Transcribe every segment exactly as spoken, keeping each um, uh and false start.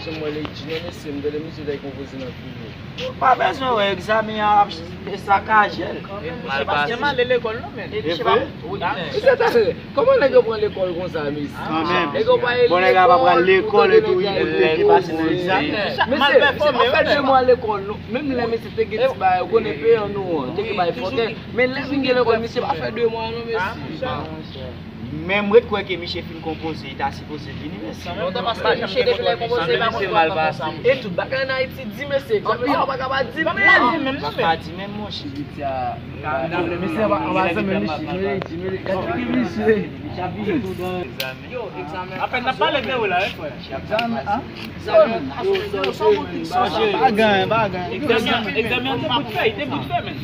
Mwen lè di non mesye, m tande misye lè konpoze nan figi. Pa bezwen wè egzamen an ap sakaje l. Misye pa, misye pa ale lekòl non, men. Misye pa, wi, ah, misye ta fè, kòman nèg yo pran lekòl konsa, mesye? Kanmenm. Nèg yo pa ale lekòl, lekòl epi wi, pou te pase nan egzamen. Mesye, misye pa fè de mwa lekòl non. Menm lè misye te gen ti bagay, ou konnen peyi nou an, te gen bagay fòkè. Men lè vin gen lekòl, misye pa fè de mwa non, mesye. Men m ret kwè ke misye fin konpoze, li ta sipoze vini, mesye. Misye depi lè konpoze, li pa konn konsa. E tout bagay ann Ayiti di, mesye. Anpil, ou pa ka pa di, men. Pa di menm, monchè. Misye anba, anba zanmi misye, jimele, jimele. Gade ki misye. Yo, egzamen. Apèn n ap pale de ou la, wi, frè. Egzamen, an? Egzamen, pa gen, pa gen. Egzamen, egzamen an te bout fè, te bout fè, men.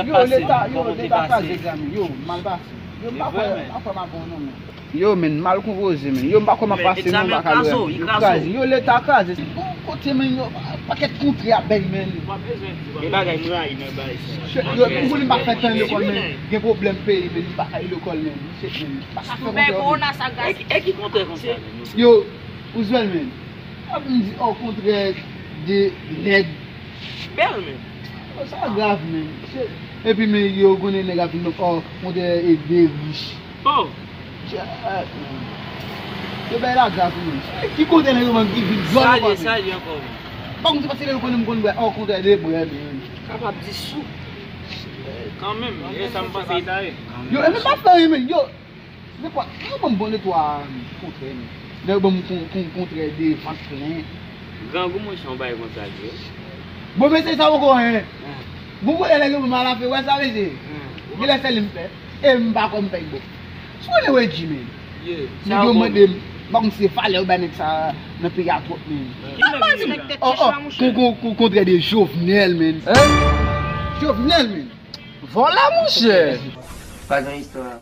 Yo, leta, yo, leta kraze egzamen. Yo, mal pase. Yo, m pa kwè, m pa kwè m ap bon non, men. Yo, men, mal konpoze, men. Yo, m pa kwè m ap pase non, m pa ka lwe. Yo kraze. Yo, leta kraze. Bon, kote, men, yo, pakèt kontre ap bay, men. E bagay m rayi nan bagay sa. Yo, pou moun m pa fè tan lekòl, men. Gen pwoblèm peyi, men, m pa fè lekòl, men. Misye, men, pa ka fè kontre. Korona sa gras. E ki kontre konsa, men? Yo, ou jwenn, men. Ap m di, o kontrè de nèg. Bèl, men. Sa grav, men. Epi, men, yo konnen nèg ap vin, o kontrè de rich. Oh! Yo bay la grav, men. Ki kote nèg yo menm ki vin zòn ou konnen? Sa li ankò, men. Bon, se paske yo konnen m konn bwè, o kontrè de bwè, men. Kapab di sou. Kanmenm, e sa m panse li ta ye. Yo, e men pa fè anyen, men. Yo, nenpòt, yo ban m bon de twa kontrè, men. Lè yo ban m kon, kon, kontrè de vant plen. Grangou, monchè, yon bagay konsa li ye. Bon, men se sa poko anyen. Bon, kote nèg yo ban m al afè, wè sa, mesye. Gen lè se li m fè. E m pa kwè m fè l bon. Si w konnen Reggie, men. Nèg yo mande m, m pa konn si se valè yo bay nèg sa nan peyi a twòp, men. Ki nèg yo ye la? Oh, oh, kon, kon, kon, kontrè de Jovenel, men. Jovenel, men. Vòlè, monchè. Pa gen istwa.